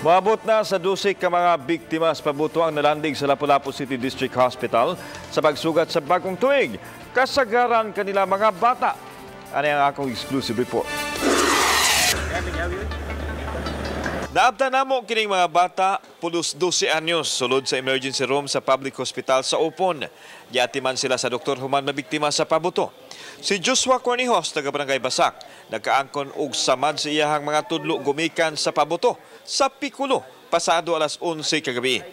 Moabot na sa 12 ka mga biktima sa pabuto ang nalandig sa Lapu-Lapu City District Hospital sa pagsugat sa bagong tuig. Kasagaran kanila mga bata. Ano ang akong exclusive report. Naabta namo kining mga bata pulos 12 anyos sulod sa emergency room sa public hospital sa Opon. Giatiman sila sa doktor human mabiktima sa pabuto. Si Joshua Cornijos, taga Barangay Basak, nagkaangkon og samad sa iyahang mga tudlo gumikan sa pabuto sa Piculo pasado alas 11 kagabi.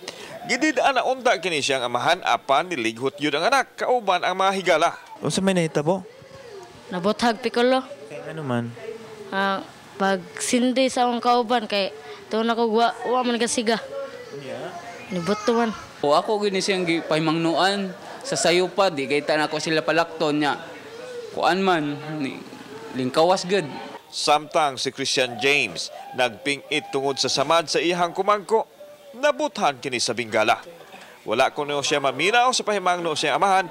Gidid-an na unta kini siyang amahan apan nilighot yun ang anak kauban ang mga higala. Unsa may nahitabo? Nabuthag Piculo. Kay ano man? Pag sindi sa akong kauban kay tuon ako wa man kasiga. Nibuto man. O ako gini siyang gipahimangnuan sa sayo pa di kay tan ako sila palakton niya. Kuan man ni, lingkawas gud. Samtang si Christian James nagpingit tungod sa samad sa iyahang kumangko, nabuthan kini sa Bingala. Wala kuno siya maminaw sa pahimangno siyang amahan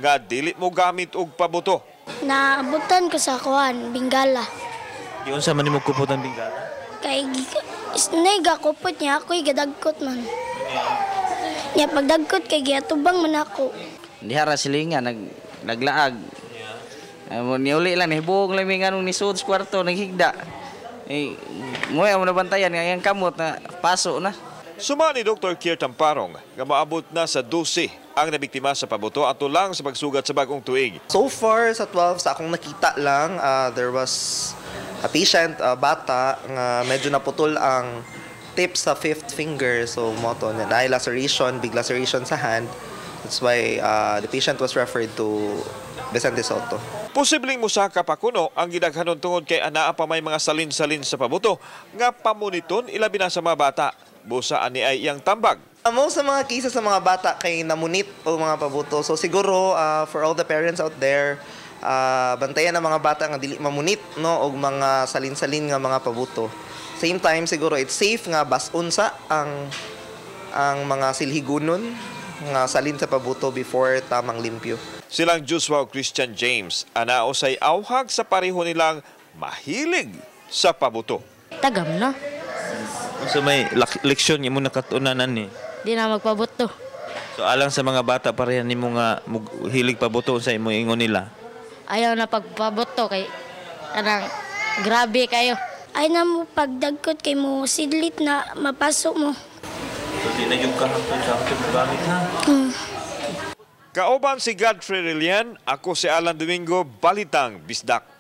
nga dili mo gamit og pabuto. Naabutan ko sa kuan, Bingala. Di unsa man nimo kupot ang Bingala? Kay naiga kupot niya ako'y gadagkot man. Niya pagdagkot kay giatubang man ako. Diha ra silinga naglaag. Ay, mo niuli lang nihibong lang mi nganong nisud sa kwarto naghigda. Eh mo mo nabantayan nga iyang kamot na paso na. Suma ni Dr. Kier Tamparong nga maabot na sa 12 ang nabiktima sa pabuto ato lang sa pagsugat sa bagong tuig. So far, sa 12, sa akong nakita lang, there was a patient, a bata, nga medyo naputol ang tip sa fifth finger. So, moto, na laceration, big laceration sa hand. That's why the patient was referred to Vicente Soto. Posibleng musaka pa kuno ang gidaghanon tungod kay anaa pa may mga salin-salin sa pabuto nga pamuniton ilabi na sa mga bata. Busa ani ay iyang tambag. Most sa mga cases sa mga bata kay namunit o mga pabuto. So siguro for all the parents out there, bantayan ang mga bata nga dili mamunit, no, og mga salin-salin nga mga pabuto. Same time, siguro it's safe nga basun sa ang mga silhigunon nga salin sa pabuto before tamang limpyo. Silang Joshua ug Christian James anao say awhag sa pareho nilang mahilig sa pabuto. Tagam na. Unsa may leksyon nga imo nakatunanan ni? Di na magpabuto. So alang sa mga bata pareha nimo nga hilig pabuto, unsa imo ingon nila? Ayaw na pagpabuto kay kanang grabe kayo. Ay na mo pagdagkot kay mo sidlit na mapasok mo. So di na yung kahapon sa akong gamit ha. Kauban si Godfrey Relian, ako si Alan Domingo, Balitang Bisdak.